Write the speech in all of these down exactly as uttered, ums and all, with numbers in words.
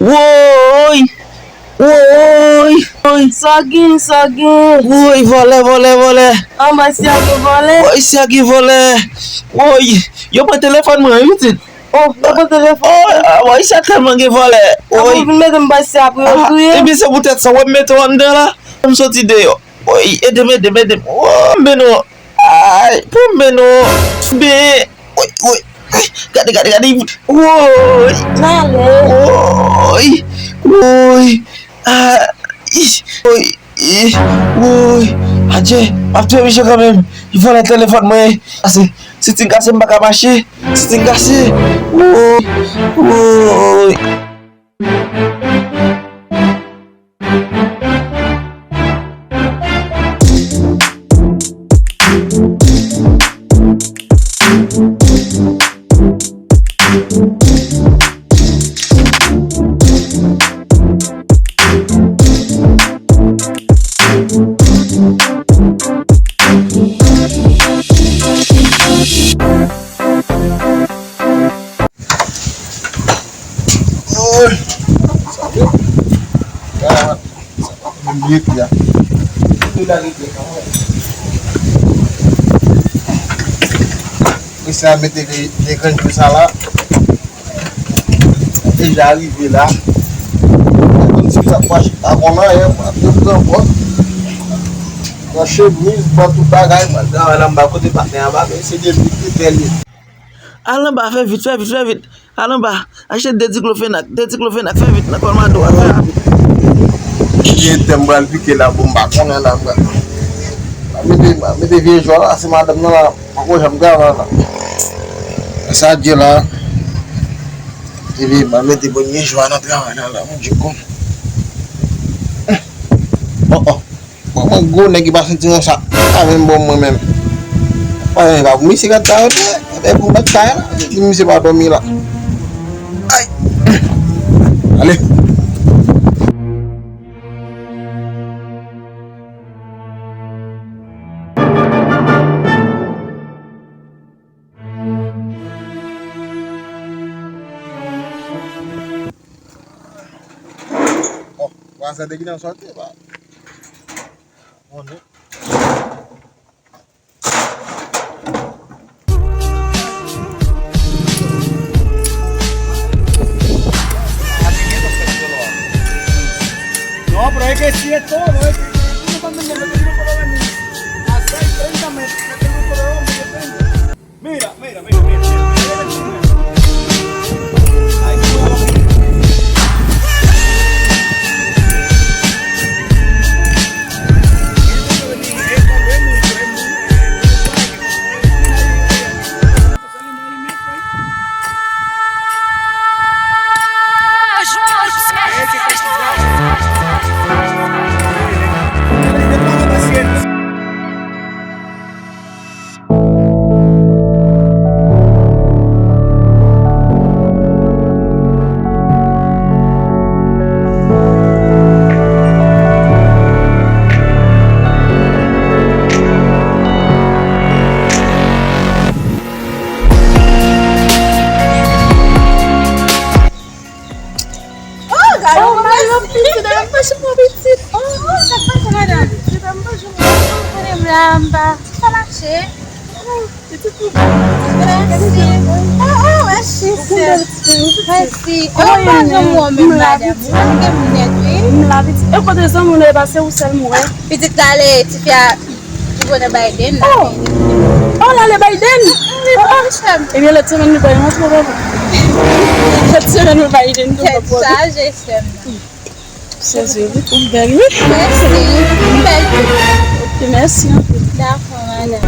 Woy! Woy! Woy! Sa gen, sa gen? Woy, vòlè, vòlè, vòlè! Anba isi a gen vòlè? Woy, isi a gen vòlè! Woy! Yo pran telefòn mwen, wi, pitit! Oh, yo pran telefòn mwen? Oh, ah, woy, isi a tèlman gen vòlè! Apre, woy! Ou vin mete m anba isi a pou yo touye m? Ebyen, se poutèt sa, wè m mete w anndan la, pou m soti deyò. Woy, ede m, ede m, ede m. Woy, m mennen w. Ay, pou m mennen w. Ben, woy, woy. Gade, gade, gade. Woy. N ale. Woy. Woy. Ah, ih, woy. Ih, woy. Adje, m ap touye misye kanmenm. Li vòlè telefòn mwen. Kase. Sitin kase, m pa ka mache. Sitin kase. Woy. Woy. Oy! Sa fè? Sa pa menm byen pi a. Mesye a mete vye, vye grenn kou sa la. Deja rive la. Kòmsi sa pa chita konn anyen, pran tout pran pòt. Pran chemiz, pran tout bagay, pral travay la anba kote patnè a pa, men se depi trèt. Al anba, fè vit, fè vit, fè vit. Al anba, achte de diklofenak, de diklofenak, fè vit nan kòlmado a, fè rapid. Vye tè m pral pike la, bon, m pa konnen la, m pral. M ap mete, m ap mete vye jwa la, se madanm nan la, poko janm travay la. Sa Dye la. Epi, m ap mete premye jwa nan travay la, la, Bondye konnen. Oh, oh. Bon, mwen gwo nèg ki pa santi yon sa. Pa menm bon mwen menm. Pa menm pa pou misye gad sa yo te. Gade pou bat kay la. Di misye pa dòmi la. Ay. Ale. Bon, vwazin te gentan sòti, ba. Konnen. No, pero es que si es todo, es que no puedo venir a seis treinta me, me tengo que ir a dos, yo tengo. Mira, mira, mira, mira, mira, mira el chisme. Ay, mira lo que... Oh, gade yon pitit, gade yon pitit. Oh, oh, sa k pase, madanm? Gade m la anba. Sa mache? Mèsi. Oh, oh, mèsi, sè. Mèsi. Oh, pa janm wè menm, madanm. Ou pa gen moun nèt, wi. M la, pitit. E kote zanmi w nan, e pa se ou sèl m wè? Pitit la ale, tifi a. Ou konnen Biden la. Oh! Oh, l ale Biden! Oh, oh. Ebyen, lòt semèn, nou pral rantre, papa. Lòt semèn, nou Biden tou. Tèt chaje, sè m nan. Sezi, wi, ou bèl, wi. Mèsi. Ou bèl tou. Ok, mèsi anpil. Dakò, madanm.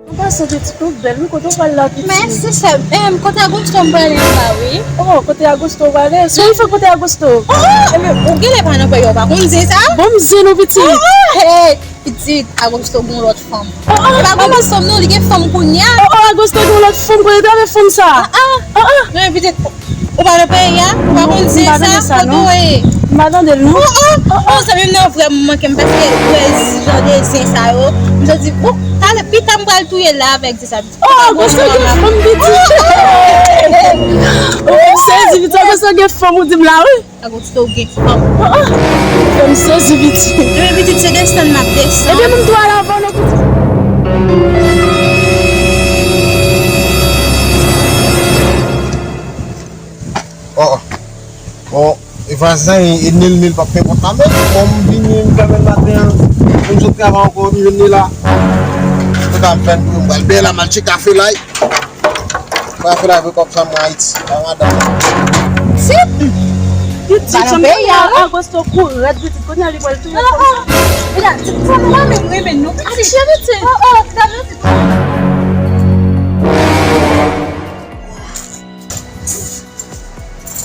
An pasan, pitit, ou bèl, wi, kote w pral la, pitit? Mèsi, sè m. Em, kote Agosto m prale anba, wi. Oh, kote Agosto w prale? Se ou fè kote Agosto? Oh, oh, men ou genlè pa nan peyi w pa konn zen sa? Bon, m zen ou, pitit. Oh, oh, hey, pitit, Agosto gon lòt fanm. Oh, oh, e pa gon lòt fanm non, li gen fanm kounye a. Oh, oh, Agosto gon lòt fanm, kote l t avè fanm sa? Ah, ah. Ah, ah. Men pitit, Ou pa nan peyi a? Ou pa konn zen sa? Kote w ye? M pa tande l, non. Oh, oh, oh, zanmi m nan vrèman manke m paske wè jan de zen sa yo. M sot di, oh, talè pita m pral touye l la avèk zen sa. Oh, gwo soge fanm pitit. Oh, m sezi pitit, gwo soge fanm ou di m la, wi. Agosto gen fanm. Oh, oh. Fè m sezi pitit. Epi pitit se desann m ap desann. Ebyen, m tou al avan non pitit. Oh, oh. Bon, e vwazen, e Nil, Nil p ap fè kont la menm. Bon, m vini, m fèmen maten an. Pou m sot travay ankò, m jwenn Nil la. Antouka, m fè l pou yo, m pral bè la, m al tcheke kafe la. Mwen ap fè la vre kòb sa mwen Ayiti. Pa madanm. Si. Pitit, janm nan peyi a, wi. Agosto kou rèd, pitit, kounye a li pral touye kòb sa. Gade, ti fanm mwen menm renmen non, pitit. Atye, pitit. Oh, oh, gade, pitit.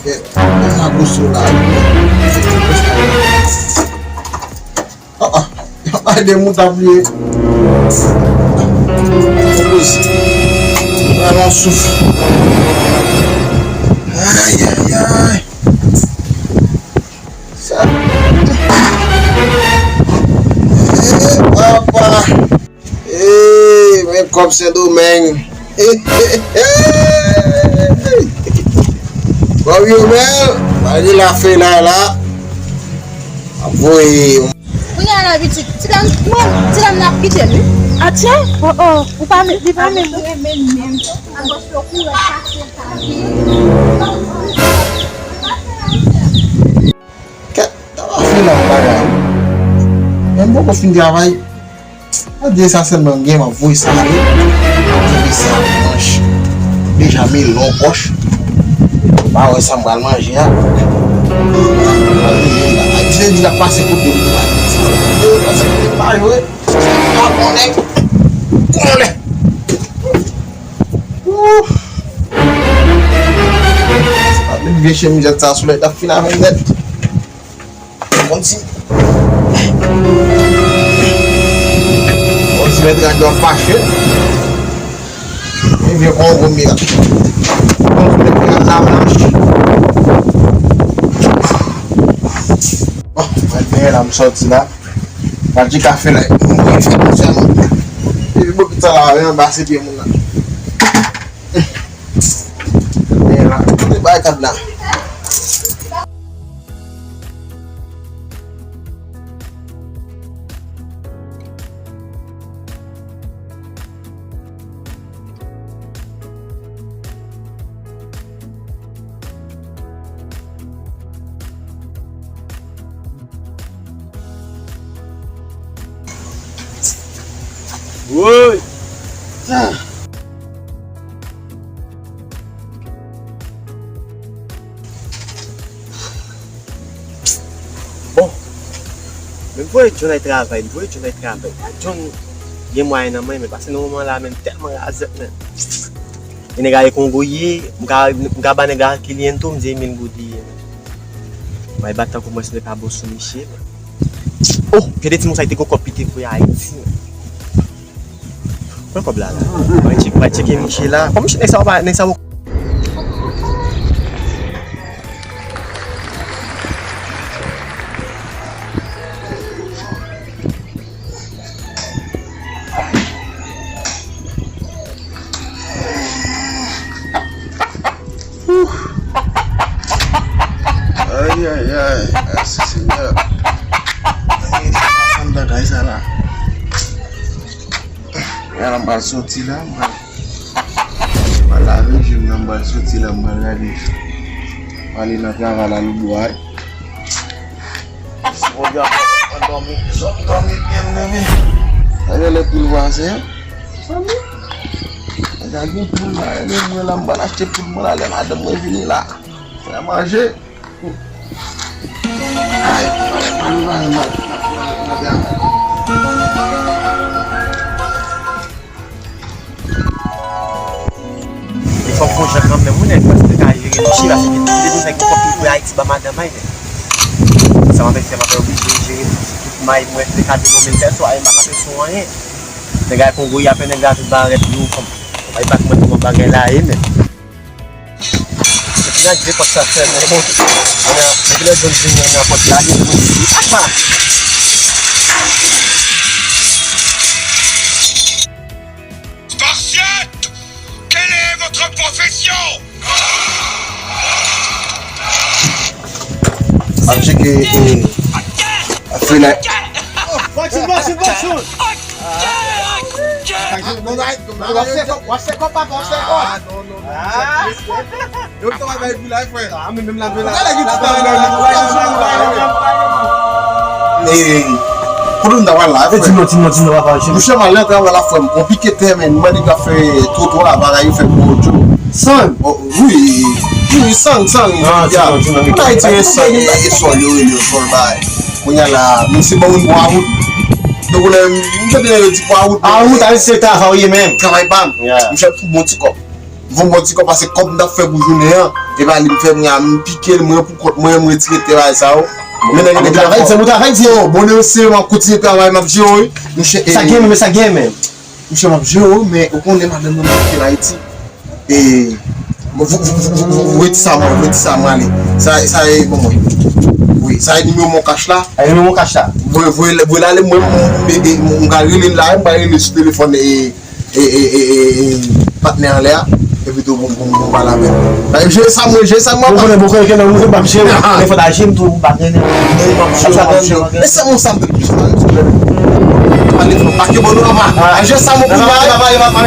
Gade, gade Agosto la. Ah, ah. Ay, de moun t ap bliye. Poz. Pran yon souf. Ay, ay, ay. Sa. Eh, papa. Eh, men kòb Sendomeng. Kòb yo bèl, malgre la fè la la. Ap voye. Kounye a la, pitit, ti dam, bon, ti dam nan ap kite l, wi. Atye? Oh, oh, ou pa met, li pa met. Kèt, ta pa fè la bagay. Men m poko fin travay. Mwen di sa sèlman m gen, m ap voye sa ale. M ap voye sa manch. Deja melon pòch. M pa wè sa m pral manje a. M ap vini la. Ay, se di l ap pase kote m. Pase kote m pa yo, wi. Pa konnen. Konnen. Ooh. Sa pa vle vye chemizèt sa, solèy t ap fin avè m nèt. Kòmsi, kòmsi mèt radyo ap fache. Ebyen, kongo m ye la. Kòmsi mèt radyo ap fache. Bon, mwen benyen la, m sòti la. Pati kafe la, mwen fè konsa non. Epi bokit sa la, anba se pye moun nan. Benyen la, kote bay kad la? Woy! Bon, men m voye John al travay, m voye John al travay. John gen mwayen nan men, men pase nan moman la, men m tèlman razèt, men. E nèg la e Kongo ye, m ka, m ka ba nèg la kilian tou, m di e mil goud li ye, men. M al bat tankou mwen, se pa bon sou misye, men. Oh, gen de timoun sa ki te gon kòb ki te voye Ayiti, men. Pran kòb la, la. Mwen tcheke, mwen tcheke misye la. Kòm misye nèg sa yo pa, nèg sa yo. Ay, ay, ay, mèsi Senyè. Ay, sa pa sanm bagay sa la. Kounye a la m pral soti la, m pral, m pral lave je m nan, m pral soti la, m pral gade. M pral ale nan travay la, loubwa. Si Bondye ap fè mwen dòmi, fè m dòmi byen, m leve. Sa gen lè poul vwazen. Sa gen poul la, lè mwen la, m pral achte poul mwen la, lè madanm mwen vini la. Fè manje. Ay, pale, pale, pale, pale, pale. E fòk gon jan kanmenm, wi, nèg, paske te ka jere misye, paske te, te, te, nèg, fòk li voye Ayiti ba madanm, ay, nèg. Sa m ap fè, m ap oblije jere tout, tout may mwen, te ka vin yon mil pèsòn, ay, m pa ka fè sou anyen. Nèg la Kongo, y ap fè nèg la tout barèt, yo, kòm, kòm, ay, pa kòman bagay la ye, men. Nèg de pòt sa fèmen, bon. Nèg lè zòn vini nan pòt la, li di, apa. Spartiate, quelle est votre profession? Ap cheke, eh, ap fè la. Watch it, watch it, watch it. Bon, bon, bon, bon, bon. W ap fè kòb, w ap fè kòb. Ah, non, non, non. Ah. Yo travay pou la, frè. Ah, men menm la, men la. Gade ki ti travay la, men. Eh, kote m ta pral la, frè? Di non, di non, di non, papa, di non. Mouche, m al nan travay la, frè. M pran pike tè, men. M mande yo fè twotwa, bagay yo fè gwo djo. San? Oh, wi. Wi, san, san. Ah, di non, di non. Pou Ayiti, san, yo rele yo, sol, bay. Kounye a la, misye ban moun pou a wout. Donk, ou lè, m tande yo di pou a wout. A wout, a wout, se travay ou ye menm. Travay pa m. Yeah. M fè pou bon ti kòb. Bon, bon ti kòb, pase kòb m t ap fè pou jounen an, e pa li m fè, mwen, m pike l, mwen pou kont mwen, m retire tè bagay sa yo. Men nèg yo travay, se bon travay, di yo. Bon, se m ap kontinye travay, m ap jere, wi. Mouche, sa gen, men sa gen, men. Mouche, m ap jere, wi, men ou konnen madanm nan kite l Ayiti. E, bon, voye ti sa mwen, voye ti sa mwen ale. Sa, sa e bon mwen. Wi, sa e nimewo mon kach la. A, nimewo mon kach la. Voye, voye, voye l ale, mwen, m, m, m, m ka rele l la, m ka rele l sou telefòn, e, e, e, e, e, e, patnè anlè a, epi tou pou, pou, pou pale avè l. Jere sa mwen, jere sa mwen. Ou konnen, ou konnen ke nan mwen, m ap jere, ou konnen fò ta jere m tou, ou pa konnen. M ap jere, m ap jere. E se mwen sa m te plis mal, ti frè. Pale fò, pa ke bon nou anba. Jere sa mwen pou mwen.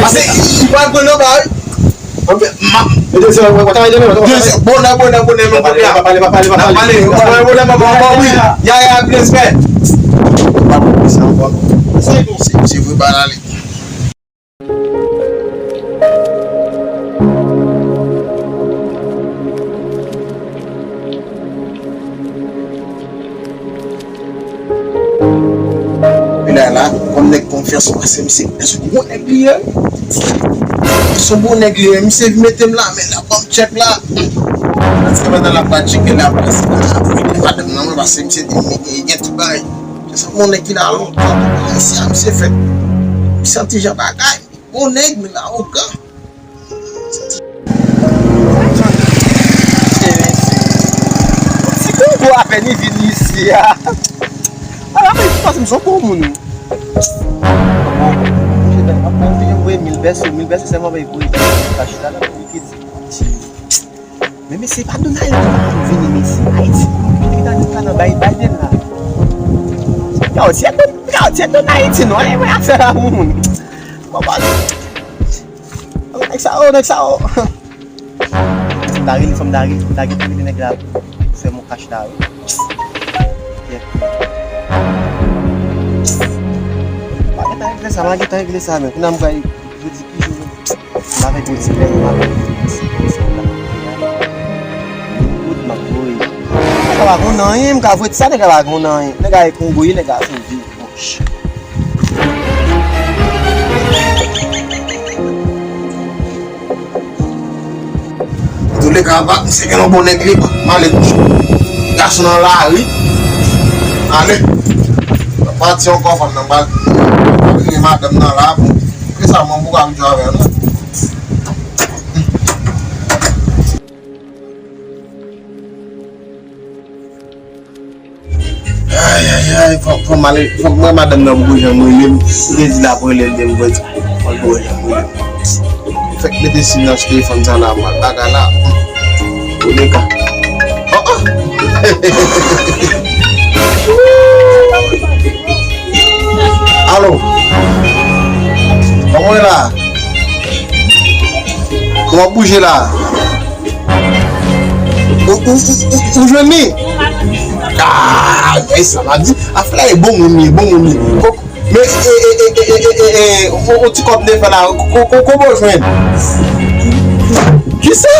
Pase, li pral pran anba, wi. Bonè, bonè, bonè, men kote a. Pale, pale, pale, pale. Bonè, bonè, bonè, bonè, wi. Ya, ya, respè. Se, se vre, ba la li. Epi la, la, kòm nèg konfyans, pase misye, se yon gwo nèg li ye. Se yon gwo nèg li ye. Misye vin mete m la, men la, ban m tchèk la. Paske pandan l ap pral tcheke la, pase la, ap fini madanm nan, mwen, pase misye di, gen tout bagay. Se sa, yon nèg ki la lontan, isi a, misye fèt. Misye yon ti jan bagay. Bon nèg, men lawogan. Ti Kongo apèn li vin isi a. Ala, men, m panse m se yon bon moun, wi. Bon, m te gen voye mil pèso, mil pèso sèlman, men voye kach la, la, pou li piti. Men mesye, pa Donald Trump vini, mesye. Ayiti, Donald Trump la nan bay Biden la. Yo, ti Don-, yo, ti Don Ayiti, non, ale wè afè la pou moun. Bon, bon. Nèg sa yo, nèg sa yo. Fò m ta rele, fò m ta rele, fò m ta gentan rele nèg la pou fè m yon kach la, wi. Kèt. M pa gentan regle sa, m pa gentan regle sa, men. Kounye a m pral jodi ki jou, men. M pa fè politik, men m pa fè politik, men se konsa m ap fè a. Kout m ap voye. Nèg la pa konn anyen, m ka voye ti sa, nèg la pa konn anyen. Nèg la e Kongo ye, nèg la se yon vye. Antouleka, pa, misye gen yon bon nèg li, m ale kouche. Gason nan lari. Ale. Pati ankò, fanm nan pral, pral gen madanm nan la, bon. Ke sa, mwen, pou ka jwe avè l, non. Ay, ay, ay, fòk, fòk m ale, fòk m wè madanm nan pou jan m rele m. Ou te di l ap rele l, men m wè fòk l pou jan m rele m. Fèk mete sim nan sou telefòn sa la, m al bagay la. Ou de ka. Oh, oh. Alo. Kòman w ye la? Kòman w ap bouje la? Ou, ou, ou, ou, ou jwenn li? Ah, e sa m ap di. Afè la, e bon moun li, bon moun li. Kò-, men, e, e, e, on, on ti kòb te fè la, kò-, kò-, kòman w jwenn? Kisa?